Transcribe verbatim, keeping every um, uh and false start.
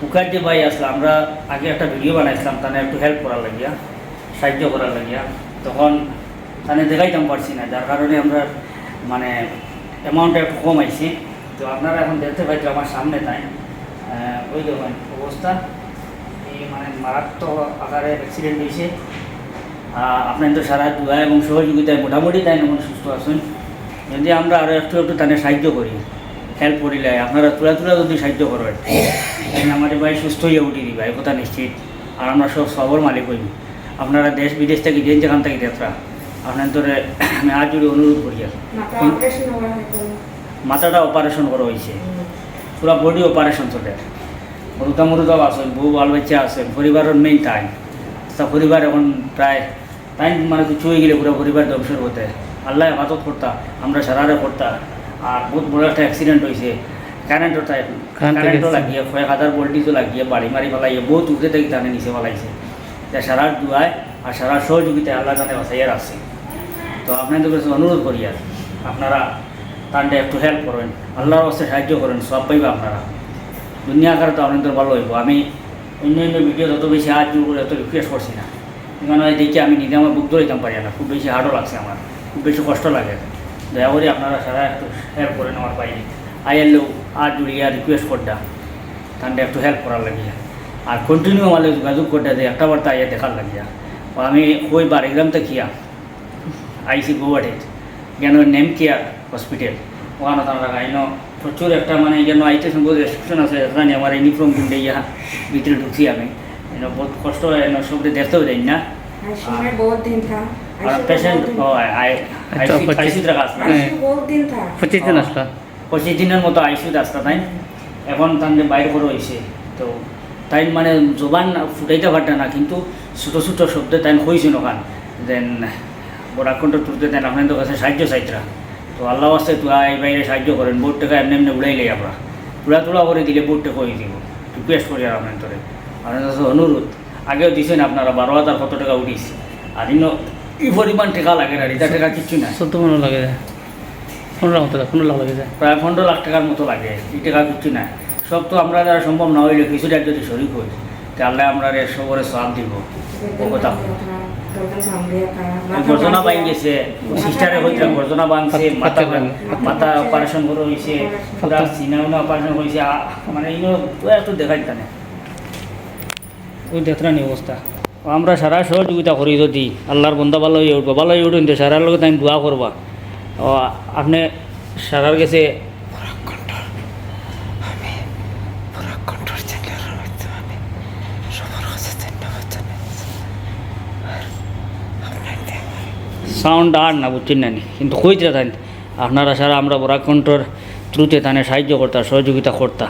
মুখার্জি ভাই আসলে আমরা আগে একটা ভিডিও বানাইছিলাম, তানে একটু হেল্প করার লাগিয়া, সাহায্য করার লাগিয়া। তখন তানে দেখাইতাম পারছি না, যার কারণে আমরা মানে অ্যামাউন্টটা একটু কম আইছে। তো আপনারা এখন দেখতে পাইতো আমার সামনে তাই, আহ, ওই দেখুন অবস্থা, এই মানে মারাত্মক আকারে অ্যাক্সিডেন্ট হয়েছে। আর আপনার তো সারা দোয়া এবং সহযোগিতায় মোটামুটি তাই এখন সুস্থ আছেন। যদি আমরা আরও একটু একটু তানে সাহায্য করি, হেল্প করিলে, আপনারা তুলা তুলা যদি সাহায্য করেন, তাহলে আমাদের ভাই সুস্থ হইয়া উঠি দিবা, এই কথা নিশ্চিত। আর আমরা সব সবর মালিক হইব। আপনারা দেশ বিদেশ থেকে যে যেখান থেকে দেখরা, আপনার ধরে আমি আজ জুড়ে অনুরোধ করি আর মাথা অপারেশন হওয়ার হয়তো। মাথাটা অপারেশন করা হয়েছে, পুরা বডি অপারেশন চলে। মুরুদা মুরুদাও আছে, বউ বাল বাচ্চা আছে, পরিবারের মেইন তাই। তা পরিবার এখন প্রায় তাই মানে কিছু হয়ে গেলে পুরো পরিবার ধ্বংসের পথে। আল্লাহ হেফাজত করতা, আমরা সারারে করতা। আর বহুত বড় একটা অ্যাক্সিডেন্ট হয়েছে, কারেন্টও তাই, কারেন্টও লাগিয়ে, কয়েক হাজার ভোল্টেজও লাগিয়ে, বাড়ি মারি ফালাইয়ে, বহুত উপরে থেকে তানে নিচে ফালাইছে। তা সারার দোয়ায় আর সারার সহযোগিতায় আল্লাহ তানে বাঁচাইয়া রাখছে। তো আপনাদের কাছে অনুরোধ করি আর আপনারা তানটা একটু হেল্প করেন, আল্লাহর কাছে সাহায্য করেন, সব পাইবা আপনারা। দুনিয়া আখেরাতে আপনাদের ভালো হইব। আমি অন্য অন্য ভিডিও যত বেশি হাত জোর করে অত রিকোয়েস্ট করছি না, এখানে দেখি আমি নিজে আমার বুক ধরাইতাম পারি না, খুব বেশি হার্ডও লাগছে আমার, খুব বেশি কষ্ট লাগে। দয়া করে আপনারা সারা একটু হেল্প করেন আমার ভাই। আইয়ারলেও হাত জুড়িয়া রিকোয়েস্ট করডা, তানটা একটু হেল্প করার লাগিয়া। আর কন্টিনিউ আমার লগে যোগাযোগ করডা যে একটা বার্তা আইয়া দেখার লাগিয়া। ও আমি কই বাড়িগ্রাম থাকিয়া আইছি গৌহাটিত, কেন নেম কেয়ার হসপিটাল, ওখানে তারা রাখাইন প্রচুর একটা মানে কেন আইতে সম্ভব রেস্ট্রিকশন আছে, এখানে আমার ইউনিফর্ম কিনতে ইয়া ভিতরে ঢুকছি আমি। এনে বহুত কষ্ট হয়, এনে সবরে দেখতেও যাই না। আইসিইউতে আর বহুত দিন থা। আর আইসিইউতে পেশেন্ট বহুত দিন। ও আই আই আচ্ছা, আইসিইউ পঁচিশ আইসিইউতে রাখা আছে না। হ্যাঁ। আইসিইউ বহুত দিন থা। পঁচিশ দিন ও। আসলো। পঁচিশ দিনর মতো আইসিইউত আসলো তাই। এখন তানরে বাইর করা হয়েছে। তো তাই মানে জবান ফুটাইতে পারতে না, কিন্তু ছোটো ছোটো শব্দে তাই কইছেন ওখান, যেন বরাক কণ্ঠ তুলতে দেন, আপনাদের কাছে সাহায্য চাইতরা। তো আল্লাহ আসতে তো এই বাইরে সাহায্য করেন, বহুত টাকা এমনি এমনি উড়াইলেই আমরা। উড়া তুড়া করে দিলে বহুত টাকা হয়ে দিব। রিকোয়েস্ট করি আর আপনার তোরে, আপনাদের কাছে অনুরোধ। আগেও দিছেন আপনারা বারো হাজার কত টাকা উঠিস, আর ইনো এই পরিমাণ টাকা লাগে না, এটা টাকা কিচ্ছু না। চোদ্দ পনেরো লাগে যায়, পনেরো লাখ মতো লাগে, পনেরো লাখ লাগে যায়। প্রায় পনেরো লাখ টাকার মতো লাগে, এই টাকা কিচ্ছু না। সব তো আমরা দ্বারা সম্ভব না হইলে কিছুটা যদি শরিক হই, তে আল্লাহ আমরা রে সবরে সওয়াব দিব। ও কথা। এই গর্দনা ভাঙি গেছে, সিস্টারে হইতে গর্দনা ভাঙছে, মাথা, মাথা অপারেশন করা হয়েছে, পুরা সিনা উনা অপারেশন করেছে, আ-, মানে ইনো একটু দেখাই তানে। ওই দেখরা নি অবস্থা। ও আমরা সারা সহযোগিতা করি যদি আল্লাহর বন্দা ভালো হয়ে উঠবো, ভালো হয়ে উঠুন তো সারার লগে তাই দোয়া করবা। ও আপনি সারার গেছে বরাক কণ্ঠর, আমি বরাক কণ্ঠর চ্যানেলর মাধ্যমে আমি সবার কাছে ধন্যবাদ জানাই। আর আপনার সাউন্ড আর না বুঝছেন না নি, কিন্তু কইতে তাই আপনারা সারা আমরা বরাক কণ্ঠর থ্রুতে তানে সাহায্য করতা, সহযোগিতা করতা।